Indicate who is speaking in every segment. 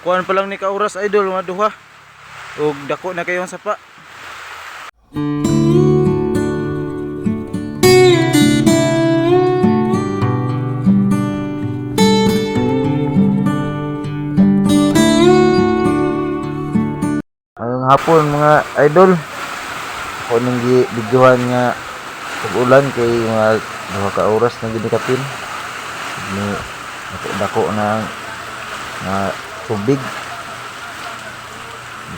Speaker 1: Kuan pa lang ni ka oras, idol, mga 2. Ug dako na kayo ang sapa. Ngayong hapon, mga idol. Ako ning gi-videohan nga pag ulan kay mga 2 ka oras na gid kapin. Ni dako dako na ang nga tubig.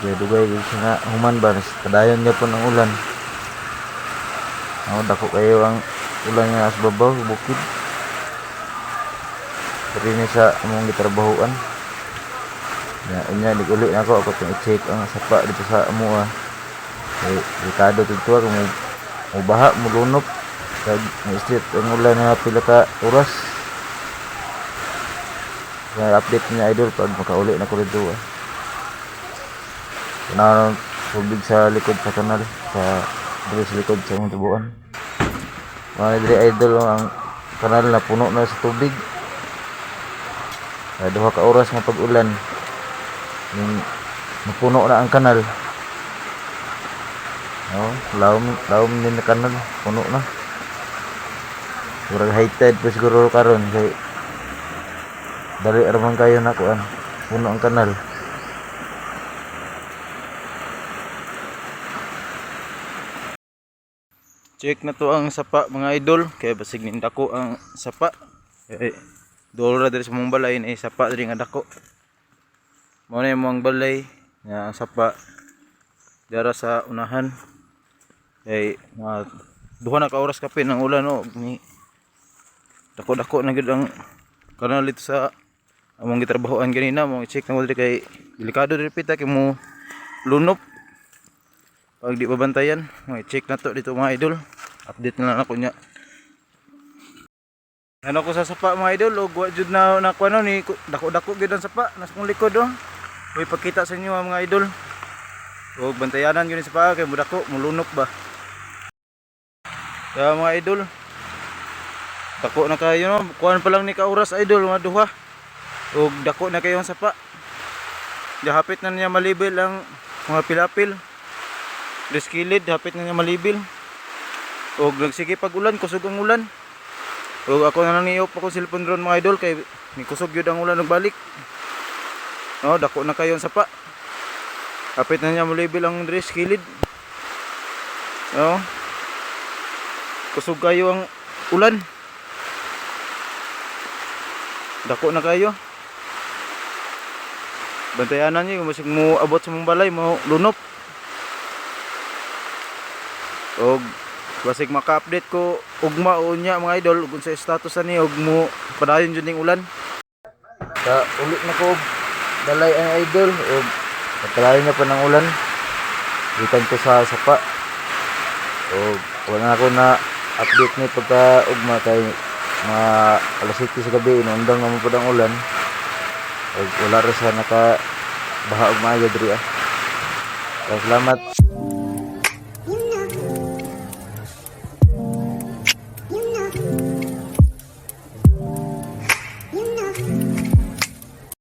Speaker 1: Dugay-dugay gid siya nga human ba, padayon gyapon ang ulan. Oh, dako kayo ang ulan nga sa babaw bukid. Diri ni sa among gitrabahoan. Ya, unya nig-uli na ako, ako tong i-check ang sapa dito sa amoa. Kay delikado dito kung mo baha, mo lunop. Kag mo street ang ulan nga pila ka oras. Kaya update niya, idol, pag makauli na ko dito. Ah. Kuna tubig sa likod sa kanal sa diri sa likod sa among tubuan. Mga diri, idol, oh, ang kanal na puno na sa tubig. Kaya 2 ka oras nga pag-ulan. Yung napuno na ang kanal. Oh, lawom lawom din na kanal, puno na. Murag high tide pa siguro karon kay dali ra man kayo na kuan. Puno ang kanal. Check na to ang sapa, mga idol, kay basig ning dako ang sapa. Eh duol ra diri sa mong balay ni sapa diri nga dako. Mao na imong balay nga ang sapa dara sa unahan. Kay mga 2 na ka oras kapin ang ulan, no, ni dako-dako na gyud ang kanal dito sa among gitrabahoan ganina. Mo i-check na mo diri kay delikado diri pita kay mo lunop pag di babantayan. Mo i-check na to dito, mga idol. Update na lang ako niya. Ano ko sa sapa, mga idol, og wa jud na na kuno ni dako-dako gyud ang sapa nas kong likod, oh. May pagkita sa inyo, mga idol. Og bantayanan gyud ni sapa kay mudako, mulunok ba. Kaya, mga idol, dako na kayo, no. Kuan pa lang ni ka oras, idol, mga 2. Og dako na kayo ang sapa. Hapit na niya malibil ang mga pilapil. Deskilid, hapit na niya malibil. Og nagsige pag ulan, kusog ang ulan. Og ako na lang i-off ako cellphone drone, mga idol, kay ni kusog gyud ang ulan og balik. No, dako na kayo ang sapa. Hapit na niya malibil ang dress kilid. No. Kusog kayo ang ulan. Dako na kayo. Bantayanan niyo basig mo abot sa mong balay mo lunop. Og basig maka-update ko ugma o unya, mga idol, ug sa status ani og mo padayon jud ning ulan. Sa uli na ko og balay ang idol og padayon na pa ng ulan. Gikan ko sa sapa. Og wala na ako na update ni pagka ugma kay mga alas 7 sa gabi inundang naman pud ang ulan. Og wala ra sa naka baha og maayo diri ah. Salamat.